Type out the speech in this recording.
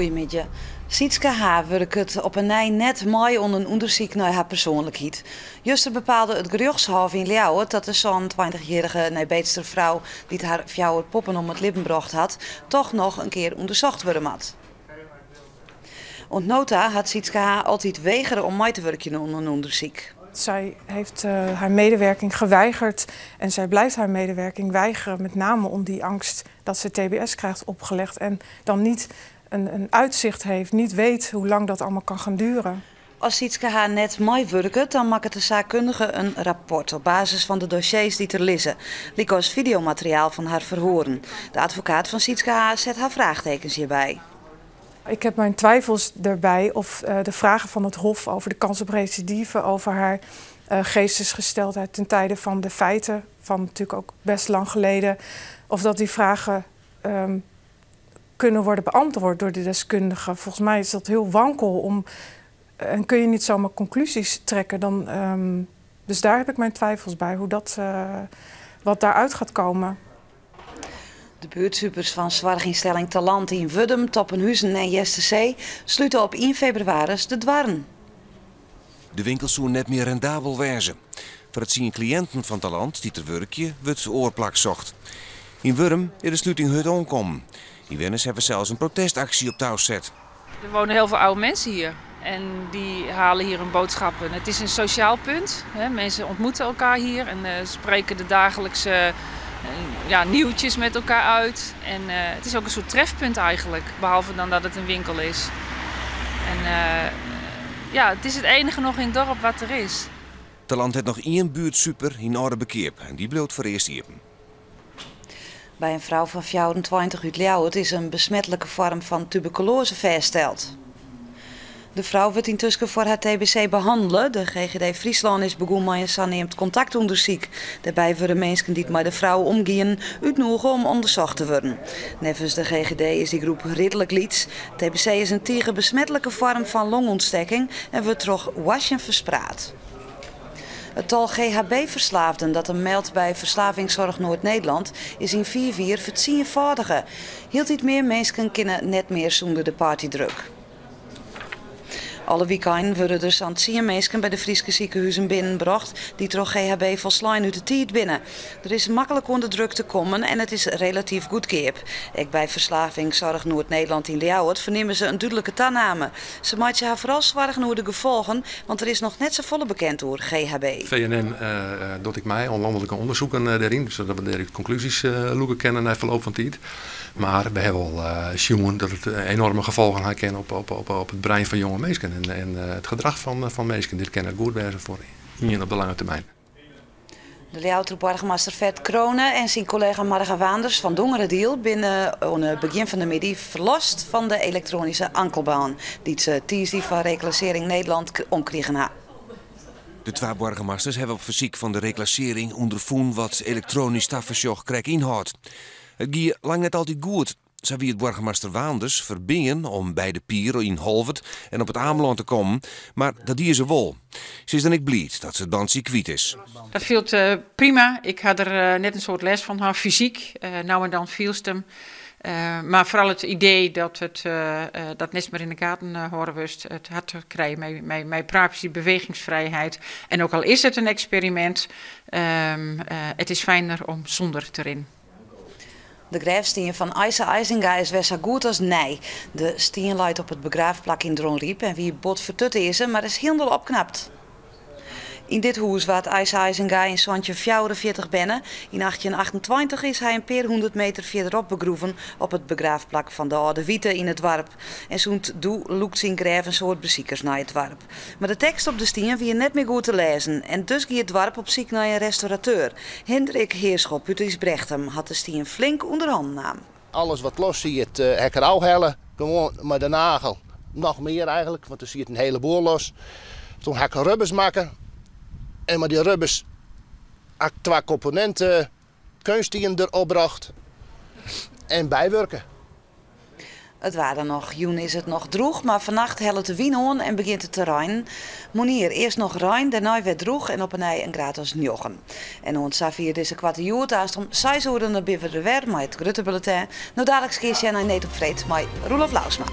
Goeiemiddei. Sietske H. wurket op 'e nij net mei oan in ûndersyk nei har persoanlikheid. Juster bepaalde it gerjochtshôf yn Ljouwert dat de 27-jierrige Nijbeetster frou dy't har fjouwer poppen om it libben brocht hat, toch noch in kear ûndersocht wurde moat. Oant no ta hat Sietske H. altyd wegere om mei te wurkjen oan in ûndersyk. Zij heeft haar medewerking geweigerd en zij blijft haar medewerking weigeren, met name om die angst dat ze TBS krijgt opgelegd en dan niet een uitzicht heeft, niet weet hoe lang dat allemaal kan gaan duren. As Sietske H. net meiwurket, dan makket de saakkundige in rapport op basis fan de dossiers dy't der lizze, lykas fideomateriaal fan har ferhoaren. De advokaat fan Sietske H. set har fraachtekens hjirby. Ik heb mijn twijfels erbij of de vragen van het Hof over de kans op recidive, over haar geestesgesteldheid ten tijde van de feiten, van natuurlijk ook best lang geleden, of dat die vragen kunnen worden beantwoord door de deskundige. Volgens mij is dat heel wankel en kun je niet zomaar conclusies trekken. Dus daar heb ik mijn twijfels bij, wat daaruit gaat komen. De buurtsupers fan soarchynstelling Talant yn Wurdum, Toppenhuzen en Eastersee slute op 1 febrewaris de doarren. De winkel soe net mear rendabel wêze. Foar de 10 kliïnten fan Talant dy't der wurkje, wurdt oar plak socht. Yn Wurdum is de sluting hurd oankommen. Ynwenners hawwe sels in protestaksje op tou set. Er wonen heel veel oude mensen hier en die halen hier hun boodschappen. Het is een sociaal punt. Hè. Mensen ontmoeten elkaar hier en spreken de dagelijkse ja, nieuwtjes met elkaar uit. En het is ook een soort trefpunt eigenlijk, behalve dan dat het een winkel is. En ja, het is het enige nog in het dorp wat er is. Talant hat noch ien buertsuper yn Aldeberkeap en dy bliuwt foarearst iepen. By in frou fan 24 út Ljouwert is in besmetlike foarm fan tuberkuloaze fêststeld. De frou wurdt yntusken foar har TBC behannele. De GGD Fryslân is begûn mei in saneamd kontaktûndersyk. Dêrby wurde minsken dy't mei de frou omgienen útnûge om ûndersocht te wurden. Neffens de GGD is dy groep ridlik lyts. TBC is in tige besmetlike foarm fan longûntstekking en wurdt troch hoastjen ferspraat. It tal GHB-ferslaafden dat him meldt by Verslavingszorg Noord-Nederland is yn 5 jier fertsienfâldige. Hieltyd mear minsken kinne net mear sûnder de partydrug. Alle wykeinen wurde der sa'n 10 minsken by de Fryske sikehuzen binnenbrocht dy't troch GHB folslein út de tiid binne. Der is maklik oan de drug te kommen en it is relatyf goedkeap. Ek by Verslavingszorg Noord-Nederland yn Ljouwert fernimme se in dúdlike taname. Se meitsje har foaral soargen oer de gefolgen, want der is noch net safolle bekend oer GHB. VNN docht ek mei oan lanlike ûndersiken dêryn, sadat we dêr konklúzjes lûke kinne nei ferloop fan tiid. Mar we hawwe al sjoen dat it enoarme gefolgen ha kin op it brein fan jonge minsken en it gedrach fan minsken. Dit kin net goed wêze foar ien op de lange termyn. De Ljouwerter boargemaster Ferd Crone en syn kollega Marga Waanders fan Dongeradiel binne oan it begjin fan de middei ferlost fan de elektroanyske ankelbân dy't se tiisdei fan Reclassering Nederland omkrigen ha. De twa boargemasters hawwe op fersyk fan de reklassearring ûnderfûn wat elektroanysk tafersjoch krekt ynhâldt. It gie lang net altyd goed. Sa wie it boargemaster Waanders ferbean om by de pier yn Holwert en op It Amelân te kommen, mar dat die se wol. Se is dan ek bliid dat se it bantsje kwyt is. Dat fielt prima. Ik ha der net in soad lêst fan hân, fysyk. No en dan fielst him. Mar foaral it idee dat it dat net mear yn de gaten hâlden wurdst. It hat te krijen mei privacy, bewegingsfrijheid. En ook al is it in eksperimint, it is fijner om sûnder te rinnen. De grêfstien fan Eise Eisinga is wer sa goed as nij. De stien leit op it begraafplak yn Dronryp en wie bot fertutearze, mar is hielendal opknapt. Yn dit hûs waard Eise Eisinga yn 1744 berne. Yn 1828 is hy in pear hûndert meter fierderop begroeven op it begraafplak fan de Alde Wite yn it doarp. En sûnt doe lûkt syn grêf in soad besikers nei it doarp. Mar de tekst op de stien wie net mear goed te lêzen en dus gie it doarp op syk nei in restaurateur. Hendrik Heerschop út Ysbrechtum hat de stien flink ûnder hannen naam. Alles wat los siet, ha ik derôf helle. Gewoan mei de nagel. Noch mear eigentlik, want der siet in hiele boel los. Doe ha ik rubbers makke. En mei dy rubbers ha ik twa komponinten keunststien derop brocht en bywurke. It waar dan noch. Jûn is it noch drûch, mar fannacht hellet de wyn oan en begjint it te reinen. Moarnier earst noch rein, dêrnei wer drûch en op 'e nij in graad as 9. En oant safier dizze koarte Hjoed. Aanst om 6 oere dan binne we der wer mei it grutte bulletin. No daliks kinst sjen nei Need op Freed mei Roelof Lousma.